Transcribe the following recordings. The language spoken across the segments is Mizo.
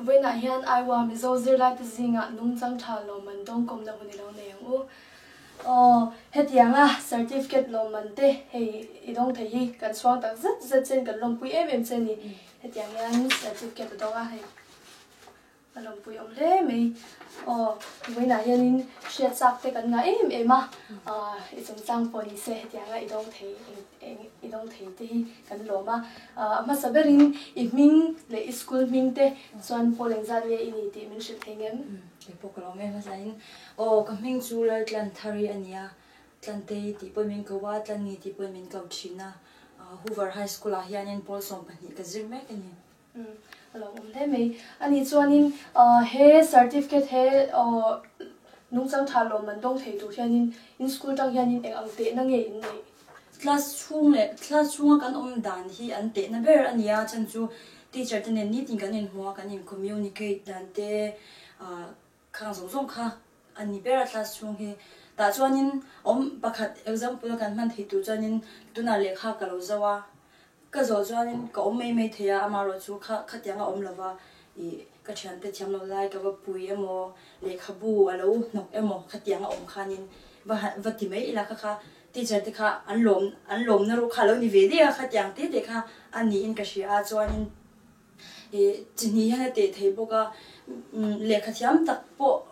Vawiinah hian Iowa Mizo zirlaite zingah nungchang tha lawmman dawngkawmna hun i lo nei ang u. Aw, hetianga certificate lawmman te hei i dawng thei hi kan chhuang tak zet zet chen kan lawmpui em em che a ni. Hetiang hian certificate a dawng a hei. A lawmpui awm hle mai. Aw, vawiinah hianin hriat chak te kan ngah em em a, i chungchang pawh ni se hetianga i dawng thei eng i dawng thei te hi kan lawm a. A hmasa berin i hming leh i school hming te chuan pawl engzat nge i ni tih min hrilh thei ngem? Kei pawh ka lawm em hmasain. Aw, ka hming chu Laltlanthari a nia. Tlantei tih pawhin min ko a, Tlanni tih pawhin min ko thin a. Hoover High School ah hianin pawl 12 ka zir mek a ni. A lo awm hle mai. Ani chuanin he certificate he nungchang tha lawm an dawng thei tur hianin in school tang hianin eng ang tehna nge in neih? Class chhung leh class chhunga kan awm dan hi an tehna ber a nia, chhan chu teacher te nen nitin kan inhmu a, kan in communicate dan te khang zawng zawng kha a ni ber a class chhung hi. Tah chuanin awm pakhat example a kan hman theih tur chuanin tunah lehkha ka lo zo a, Ka zawh chuanin ka awm mai mai thei a, amaherawhchu kha khatiang a awm lova ih ka thiante thiam lo lai ka va pui emaw, lehkhabu a lo hnawk emaw khatiang a awm khanin va han va ti mai ila kha kha teacher te kha an lawm an lawmna ruh kha a lo ni ve daih a, khatiang te te kha a niin ka hria a, chuanin ih chi hnih hian a teh thei bawk a, lehkha thiam tak pawh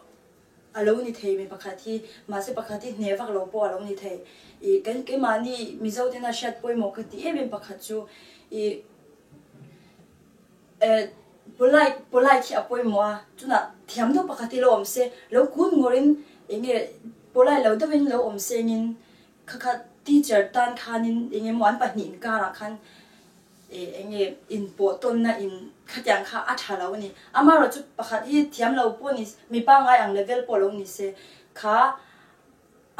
A lo ni thei mi pakhat hi, mahse pakhat hi hneh vak lo pawh a lo ni thei. Ih kan keimahni Mizo tena hriat pawimawh ka ti em em pakhat chu ih eh polite polite hi a pawimawh a, chunah thiam deuh pakhat hi lo awm se, lo kun ngawrin eng nge polite lo deuhin lo awm sengin kha kha teacher tan khanin eng emaw an pahnih inkarah khan Ih eng nge inpawh tawnna in khatiang kha a tha lo a ni. Amaherawh chu pakhat hi thiam lo pawh ni mi pangngai ang level pawh lo ni se kha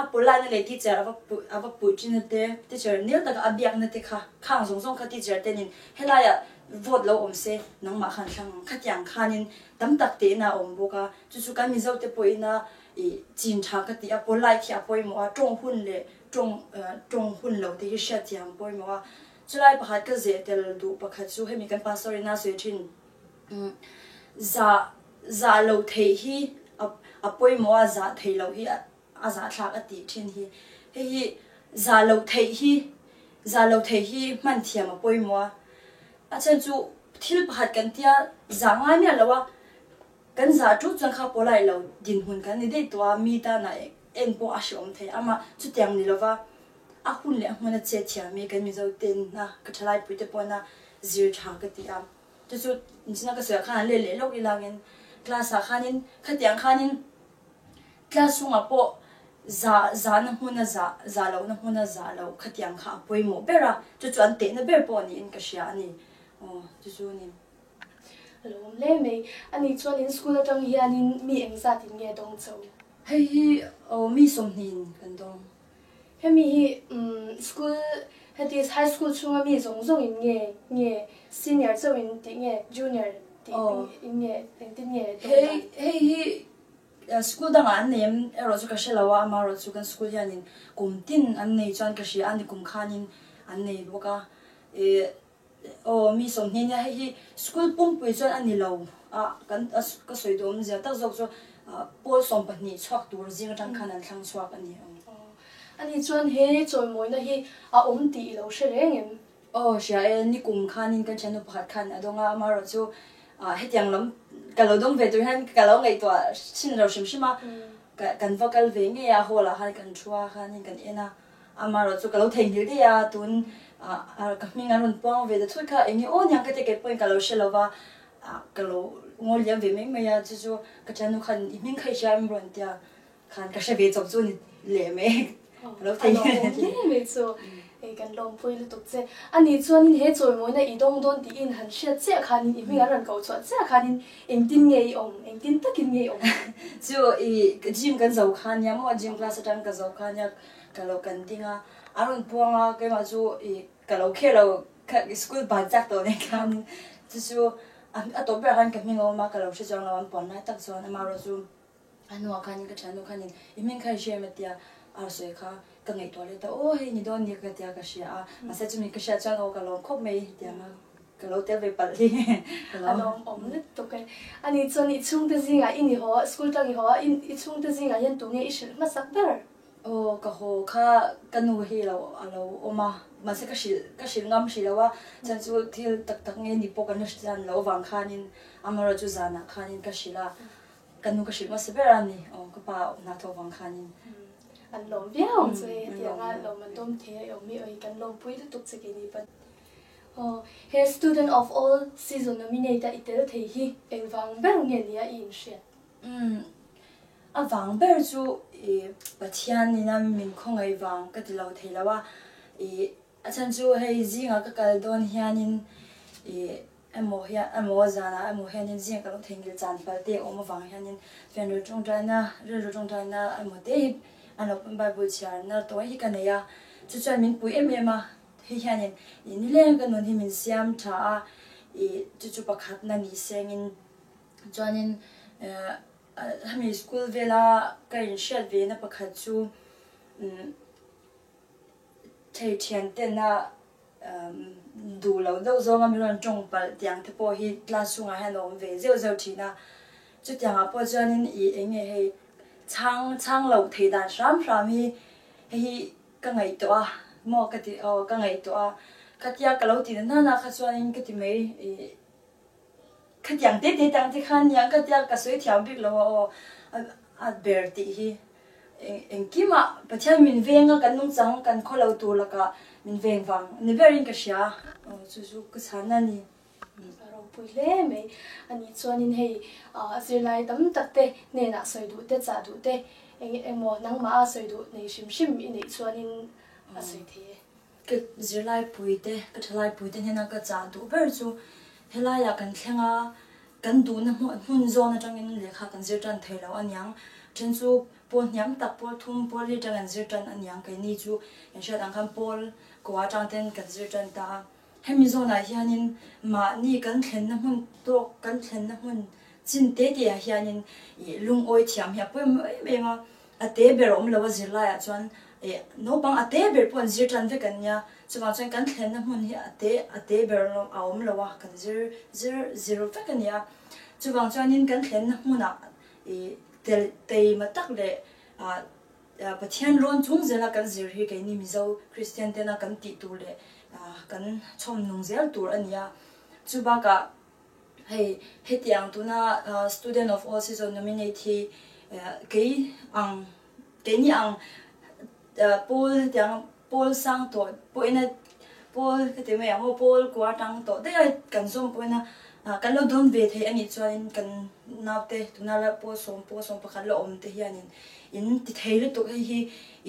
a polite-na leh teacher a va a va puih thin na te, teacher nil taka a biakna te kha khang zawng zawng kha teacher te nin helaiah vote lo awm se nangmah khan thlang ang khatiang khanin tam tak tehna a awm bawk a. Chu chu kan Mizo te pawhin a ih chin tha ka ti a, polite hi a pawimawh a, tawng hun leh tawng tawng hun lo te hi hriatthiam a pawimawh a. Chulai pakhat ka zeh tel duh pakhat chu hemi kan pastor in a sawi thin, zah zah loh theih hi a pawimawh a, zah theih loh hi a zahthlak a tih thin hi. Hei hi zah loh theih hi zah loh theih hi hman thiam a pawimawh a, a chhan chu thil pakhat kan tia zah ngai miah lo a, kan zah tut chuan kha polite lo dinhmun kan ni daih tawh a, mi tanah en pawh a hrehawm thei a, amah chutiang ni lova A hun leh a hmun a chet thiam i kan Mizo ten a ka thalai pui te pawn a zir tha ka ti a, chu chu inchina ka sawi ah khan an let leh lawk ilangin class ah khanin khatiang khanin class chhungah pawh zah zahna hmun a zah zah lohna hmun a zah loh khatiang kha a pawimawh ber a, chu chu an tehna ber pawh niin ka hria a ni, aw chu chu a ni. A lo awm hle mai. Ani chuan in school atang hianin mi engzat in nge dawng chauh? Hei hi aw mi 20 in kan dawng. Hemi hi school heti high school chhunga mi zawng zawng in nge nge senior chauh in tih nge junior tih in nge engtin nge dawng dan? Hei hei hi school dangah an nei em erawh chu ka hre lo a, amaherawh chu kan school hianin kum tin an nei chuan ka hria a ni kum khanin an nei bawk a, ih Aw mi 20 nia hei hi school pumpui chuan a ni lo a kan ka sawi duh awmzia tak zawk chu pawl 12 chhuak tur zing atang khan an thlang chhuak a ni ang. Ani chuan he chawimawina hi a awm tih i lo hre reng em? Aw hria e, nikum khanin kan thiannu pakhat khan a dawng a, amaherawh chu hetiang lam ka lo dawng ve tur hian ka lo ngaihtuah thin lo hrim hrim a, kan va kal ve ngei a, hall ah khan kan thu a khanin kan en a. Amaherawh chu ka lo theihnghilh daih a, tun ka hming an rawn puang ve ta thut kha eng nge aw niang ka ti kei pawhin ka lo hre lo va, ka lo ngawi liam ve mai mai a, chu chu ka thiannu khan i hming kha i hria em rawn tia khan ka hre ve chawp chu ni leh mai ka lo theihnghilh. A lawmawm hle mai chu, hei kan lawmpui lutuk che. Ani chuanin he chawimawina i dawng dawn tiin han hriat chiah khanin i hming an rawn koh chhuah chiah khanin engtin nge i awm, engtin takin nge i awm? Chu i gym kan zo kha nia maw, gym class atang ka zo kha nia Ka lo kan ding a, a rawn puang a, keimah chu ih ka lo kher lo, ka school ban chak tawh nen khan chu chu a tawp berah khan ka hming a awm a, ka lo hre chuang lo, an puan lai tak chuan amaherawh chu a hnuah khanin ka thiannu khanin i hming kha i hria em a tia, a rawn sawi kha ka ngaihtuah let a, aw hei ni dawn ni ka tia ka hria a, mahse chumi ka hriat chuan aw ka lawm khawp mai hetiang a. Ka lo tel ve palh hi ka lo. A lawmawm lutuk e. Ani chuan i chhungte zingah i ni haw a, school tang i haw a, i chhungte zingah hian tunge i hrilh hmasak ber? Aw ka haw kha ka nu hi lo a lo awm a, mahse ka hrilh ka hrilh ngam hrih lo a, chuan chu thil tak tak nge ni pawh kan la hriat loh avang khanin amaherawhchu chu zanah khanin ka hrilh a, ka nu ka hrilh hmasa ber a ni, aw ka pa hna thawk vang khanin. An lawm viau ang chu hei hetianga lawm an dawm thei a i awm hi awi kan lawmpui lutuk che keini pawn. Aw, he Student of All Season nominate a i tel thei hi engvang ber nge nia i inhriat? Umm, a vang ber chu i Pathian ina min khawngaih vang ka ti lo thei lo a, i a chhan chu hei zingah ka kal dawn hianin i emaw hian emaw zanah emaw hianin zingah ka lo theihnghilh chan palh te awm avang hianin fianrial tawngtaina rilru tawngtaina emaw te hi an lo Bible chhiarna tawi hi ka nei a, chu chuan min pui em em a. Hei hianin i nileng ka nun hi min siam tha a, i chu chu pakhatna ni sengin chuanin hemi school vela ka inhriat ve na pakhat chu thei thian tena duh loh deuh zawnga min rawn tawng palh tiang te pawh hi class chhungah hian a awm ve zeuh zeuh thin a, chutiangah pawh chuanin i eng nge hei chhang chhang loh theih dan hram hram hi hei hi Ka ngaihtuah a maw ka ti aw ka ngaihtuah a, khatia ka lo ti na nana kha chuanin ka ti mai ih khatiang te te tang te khan nia khatia ka sawi thiam bik lo a aw a ber tih hi engkimah Pathian min veng a kan nungchang kan khaw lo tur lakah min veng vang ni berin ka hria aw chu chu ka chhan a ni. A ropui hle mai. A nih chuanin hei zirlai tam tak te hnenah sawi duh te chah duh te eng emaw nangmah a sawi duh nei hrim hrim i neih chuanin a sawi thei e. Ka zirlai pui te, ka thalai pui te hnena ka chah duh ber chu helaiah kan thleng a, kan duhna hmun zawn atangin lehkha kan zir tan thei lo aniang. Then chu pawl hniam tak, pawl thum, pawl li atang an zir tan aniang. Keini chu kan hriat ang khan pawl kua atang ten kan zir tan ta a. Hemi zawnah hianin mahni kan thlenna hmun tawk, kan thlenna hmun chin te te ah hianin ih lungawi thiam hi a pawimawh em em a, a te ber a awm lo a zirlaiah chuan ih naupang a te ber pawh an zir tan vek an nia, chuvang chuan kan thlenna hmun hi a te a te ber a awm lo a, kan zir zir zir vek a nia. Chuvang chuanin kan thlenna hmunah ih tel teima tak leh ah Pathian rawn chung zela kan zir hi keini Mizo Kristian tena kan tih tur leh kan chhawm nung zel tur a ni a. Chu bakah hei hetiang tuna Student of All Season nominate hi kei ang keini ang pawl hetiang pawl sang tawh pawhin a pawl ka ti mai ang aw pawl kua atang tawh daih a kan zawm pawhin a kan lo dawn ve thei a nih chuanin kan naute tuna la pawl sawm pawl sawm pakhat la awm te hianin in ti thei lutuk hei hi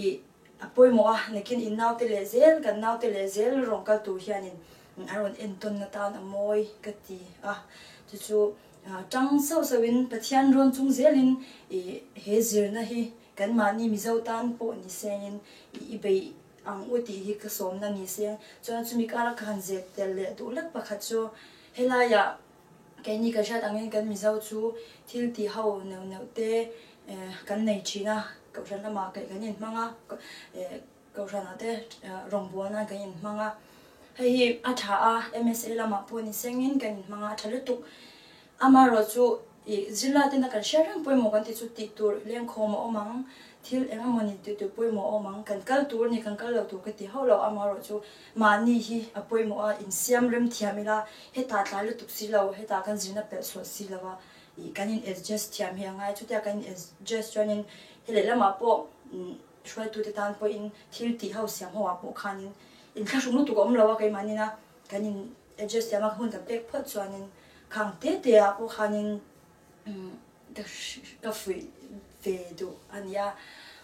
ih a pawimawh a nakin in naute leh zel kan naute leh zel rawn kal tur hianin an rawn entawn atan a mawi ka ti a chu chu tang sauh sauhin Pathian rawn chung zelin ih he zirna hi Kan mahni Mizo tan pawh ni sengin i beih ang u tih hi ka sawmna ni seng. Chuan chumi kara ka han zep tel leh duh lek pakhat chu helaiah keini kan hriat angin kan Mizo chu thil tih ho neuh neuh te kan nei thin a, Kohhran lamah kaih kan inhmang a, Kohhranah te rawngbâwl nan kan inhmang a, hei hi a tha a, MSA lamah pawh ni sengin kan inhmang a, a tha lutuk. Amaherawhchu ih zirlai tena kan hriat reng pawimawh kan tih chu tih tur lengkhawm a awm ang, thil eng emaw ni tih tur pawimawh a awm ang, kan kal tur a ni, kan kal lo tur ka ti hauh lo, amaherawhchu mahni hi a pawimawh a, insiam rem thiam ila, hetah tlai lutuk si lo, hetah kan zirna pelh sual si lo a, ih kan in adjust thiam hi a ngai, chutia kan in adjust chuanin he lehlamah pawh Hruaitute tan pawhin thil tih ho siam ho ah pawh khanin inthlahrung lutuk a awm lo a, keimahnin a kan in adjust thiam a, hun kan pek phawt chuanin khang te te ah pawh khanin ka ka fuih ve duh a nia.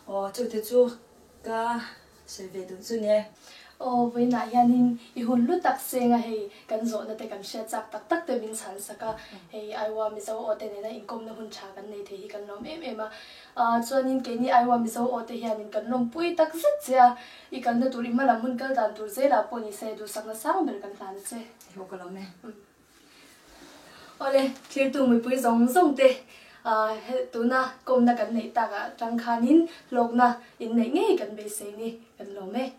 Aw chute chu ka sawi ve duh chu nia. Aw vawiinah hianin i hun lu tak seng a hei kan zawhna te kan hriat chak tak tak te min chhan sak a, hei Iowa Mizo aw te nena inkawmna hun tha kan nei thei hi kan lawm em em a, ah chuanin keini Iowa Mizo aw te hianin kan lawmpui tak zet che a, i kalna tur i hmalam hun kal dan tur zelah pawh ni se duhsakna sang ber kan hlan a che. I haw ka lawm e. Awle, thirtu mipui zawng zawng te ah tuna kawmna kan neih takah tang khanin hlawkna inneih ngei kan beisei ni kan lawm e.